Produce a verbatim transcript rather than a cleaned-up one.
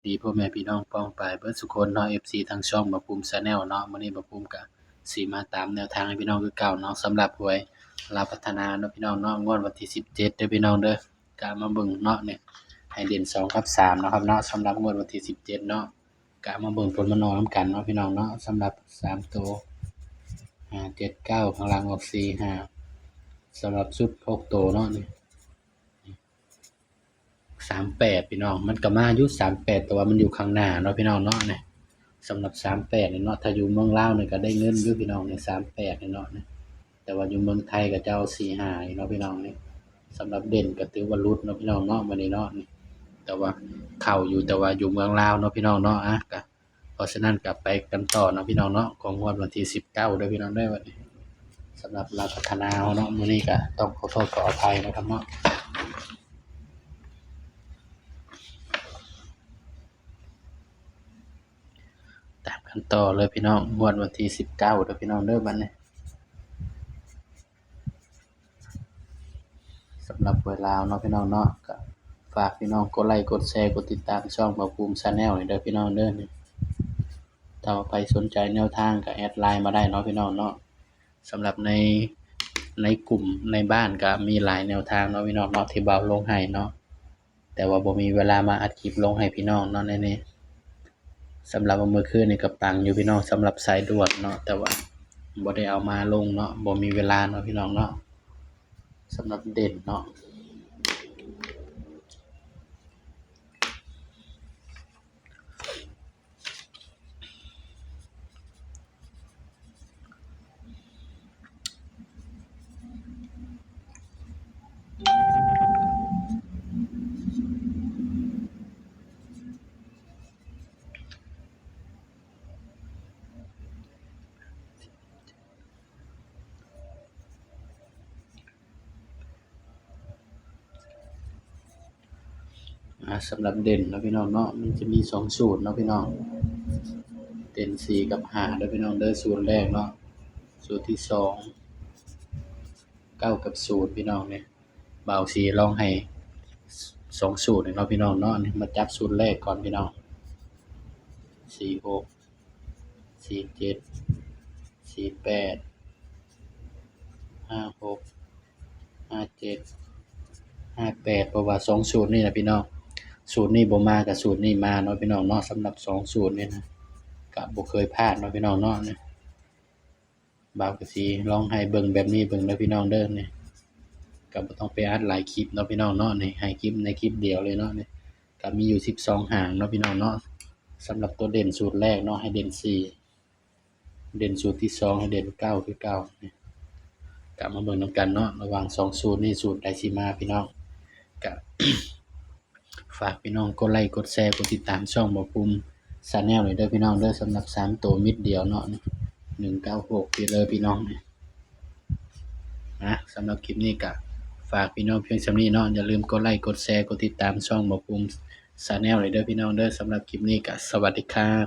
ดีพ่อแม่พี่น้องป้องปายเบิดสุคนเนาะ เอฟซี ทางช่องบ่าวภูมิ Channel เนาะ มื้อนี้บ่าวภูมิก็สิมาตามแนวทางให้พี่น้องคือเก่าเนาะ สำหรับหวยลาวพัฒนาเนาะพี่น้องเนาะ งวดวันที่สิบเจ็ดเด้อพี่น้องเด้อ ก็มาเบิ่งเนาะ นี่ให้เด่นสองกับสามเนาะครับเนาะ สำหรับงวดวันที่สิบเจ็ดเนาะ ก็มาเบิ่งผลมันออกนำกันเนาะพี่น้องเนาะ สำหรับสามตัว ห้าเจ็ดเก้า ข้างล่างออกสี่ห้า สำหรับชุดหกตัวเนาะ นี่ สามแปด พี่น้อง มันก็มาอยู่ สามแปด แต่ว่ามันอยู่ข้างหน้าเนาะพี่น้องเนาะ นี่ สำหรับ สามแปด นี่เนาะ ถ้าอยู่เมืองลาวนี่ก็ได้เงินอยู่พี่น้อง นี่ สามแปด นี่เนาะ นี่ แต่ว่าอยู่เมืองไทยก็จะเอา สี่ห้า นี่เนาะพี่น้อง นี่ สำหรับเด่นก็ถือว่าหลุดเนาะพี่น้องเนาะ มื้อนี้เนาะ นี่ แต่ว่าเข้าอยู่ แต่ว่าอยู่เมืองลาวเนาะพี่น้องเนาะ อ่ะ ก็ เพราะฉะนั้นก็ไปกันต่อเนาะพี่น้องเนาะ ของงวดวันที่สิบเก้าเด้อพี่น้องเด้อ วันนี้ สำหรับลาวพัฒนาเนาะ มื้อนี้ก็ต้องขอโทษขออภัยนะครับเนาะ ตามกันต่อเลยพี่น้อง งวดวันที่สิบเก้าเด้อพี่น้องเด้อ บัดนี้ สำหรับหวยลาวเนาะพี่น้องเนาะ ก็ฝากพี่น้องกดไลค์กดแชร์กดติดตามช่องบ่าวภูมิ Channel นี่เด้อพี่น้องเด้อ นี่ ถ้าว่าใครสนใจแนวทางก็แอดไลน์มาได้เนาะพี่น้องเนาะ สำหรับใน ในกลุ่มในบ้านก็มีหลายแนวทางเนาะพี่น้องเนาะ ที่บ่าวลงให้เนาะ แต่ว่าบ่มีเวลามาอัดคลิปลงให้พี่น้องเนาะ ในนี้ สำหรับเมื่อคืนนี่ก็ปังอยู่พี่น้อง สำหรับสายด่วนเนาะ แต่ว่าบ่ได้เอามาลงเนาะ บ่มีเวลาเนาะพี่น้องเนาะ สำหรับเด่นเนาะ อ่า สำหรับเด่นเนาะพี่น้องเนาะ มันจะมีสองสูตรเนาะพี่น้อง เด่นสี่กับห้าเด้อพี่น้องเด้อ สูตรแรกเนาะ สูตรที่สอง เก้ากับศูนย์พี่น้อง เนี่ย บ่าวสิลองให้สองสูตรเนาะพี่น้องเนาะ นี่มาจับสูตรแรกก่อนพี่น้อง สี่หก สี่เจ็ด สี่แปด ห้าหก ห้าเจ็ด ห้าแปด เพราะว่าสองสูตรนี่นะพี่น้อง สูตรนี้บ่มาก็สูตรนี้มาเนาะพี่น้องเนาะ สำหรับสองสูตรนี่นะ ก็บ่เคยพลาดเนาะพี่น้องเนาะ นี่ บ่าวก็สิลองให้เบิ่งแบบนี้เบิ่งเด้อพี่น้องเด้อ นี่ ก็บ่ต้องไปอัดหลายคลิปเนาะพี่น้องเนาะ นี่ ให้คลิปในคลิปเดียวเลยเนาะ นี่ ก็มีอยู่สิบสองหางเนาะพี่น้องเนาะ สำหรับตัวเด่นสูตรแรกเนาะ ให้เด่นสี่ เด่นสูตรที่สอง ให้เด่นเก้าคือเก่า นี่ ก็มาเบิ่งนำกันเนาะ ระหว่างสองสูตรนี่สูตรใดสิมาพี่น้อง ก็ ฝากพี่น้องกดไลค์กดแชร์กดติดตามช่องบ่าวภูมิ Channel หน่อยเด้อพี่น้องเด้อ สำหรับสามตัวเม็ดเดียวเนาะ หนึ่งเก้าหก ไปเลยพี่น้อง นะ สำหรับคลิปนี้ก็ฝากพี่น้องเพียงส่ำนี้เนาะ อย่าลืมกดไลค์กดแชร์กดติดตามช่องบ่าวภูมิ Channel หน่อยเด้อพี่น้องเด้อ สำหรับคลิปนี้ก็สวัสดีครับ